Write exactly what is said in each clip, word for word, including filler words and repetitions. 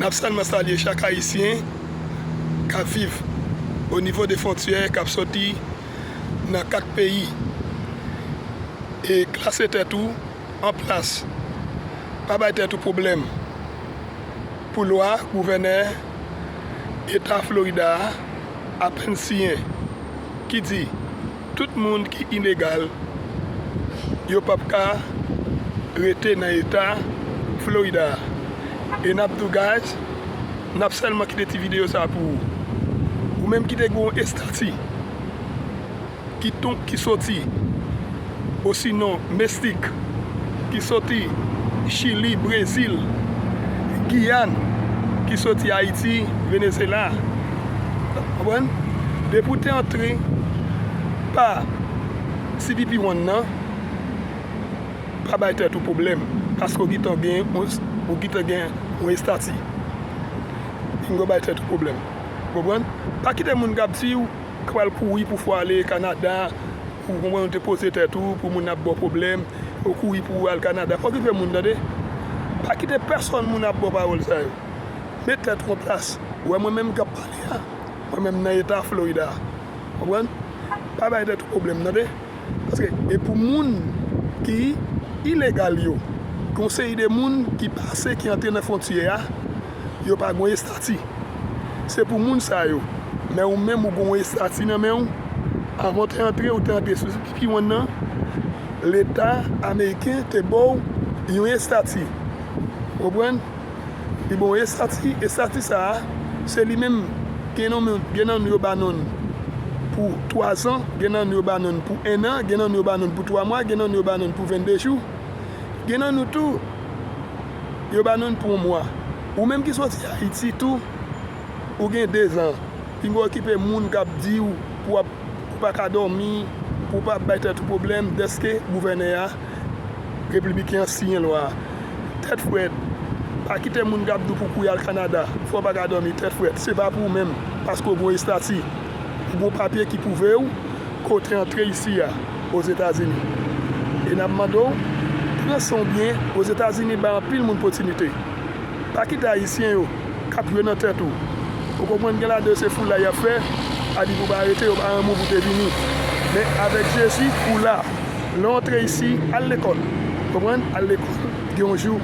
N ap sèlman salye chak Ayisyen k ap viv o nivo de fwontyè, k ap soti nan kat peyi. E klase tèt ou an plas. Pa bay tèt ou pwoblèm. Pou lwa gouvènè Eta Florida a apèn siyen, ki di tout moun ki ilegal, yo p ap ka rete nan Eta Florida a. E n ap di w, guys, n ap sèlman kite ti videyo sa a pou ou. Ou menm ki te gen yon estati ki ton, ki soti, osinon Mesik, ki soti Chili, Brezil, Giyàn, ki soti Ayiti, Venezyela. Konprann? Depi w te antre pa C B P One nan, pa bay tèt ou pwoblèm, paske w gentan gen, ou gentan gen yon estati. Pinga w bay tèt ou pwoblèm. Konprann? Pa kite moun k ap di w k pral kouri pou fò ale Kanada, ou konprann, ou te poze tèt ou pou moun ap ba w pwoblèm, ou kouri pou w al Kanada. Pa okipe moun, tande. Pa kite pèsonn moun ap ba w pawòl sa yo. Met tèt ou an plas. Ou wè mwen menm k ap pale a, mwen menm nan Eta Florida. Konprann? Pa bay tèt ou pwoblèm, tande. Paske e pou moun ki ilegal yo, gen yon seri de moun ki pase, ki antre nan fwontyè a, yo pa gen estati. Se pou moun sa yo. Men ou menm ou gen yon estati nan men w. Anvan w te antre, ou te antre sou C B P One nan, Leta ameriken te ba w yon estati. Konprann? Li ba w estati, estati sa a, se li menm. Gen nan, gen nan nou yo ba nou l pou twa zan, gen nan nou yo ba nou l pou en an, gen nan nou yo ba nou l pou twa mwa, gen nan nou yo ba nou l pou vennde jou. Gen nan nou tou, yo ba nou l pou yon mwa. Ou menm ki soti Ayiti tou, ou gen de zan. Pinga w okipe moun k ap di w pou w ap, pou w pa ka dòmi, pou w pa bay tèt ou pwoblèm, dèske gouvènè a, repibliken an, siyen lwa a. Tèt frèt. Pa kite moun k ap di w pou w kouri al Kanada, fò w pa ka dòmi, tèt frèt. Se pa pou ou menm, paske w gen yon estati, ou gen yon papye ki pwouve w ke w te antre isi a, Ozetazini. E n ap mande w, pran swen w byen, Ozetazini bay anpil moun pòtinite. Pa kite Ayisyen yo k ap jwe nan tèt ou. Ou konprann, gen ladan yo se foulay y ap fè, a di pou w pa rete, yo pa renmen w pou w te vini. Men avèk Jezi, ou la. Lè w antre isi, al lekòl. Konprann? Al lekòl. Gen yon jou,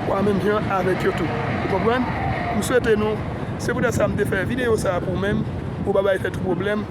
w a menm jan avèk yo tou. Ou konprann? M swete nou, se poutèt sa m te fè videyo sa a pou ou menm, pou w pa bay tèt ou pwoblèm.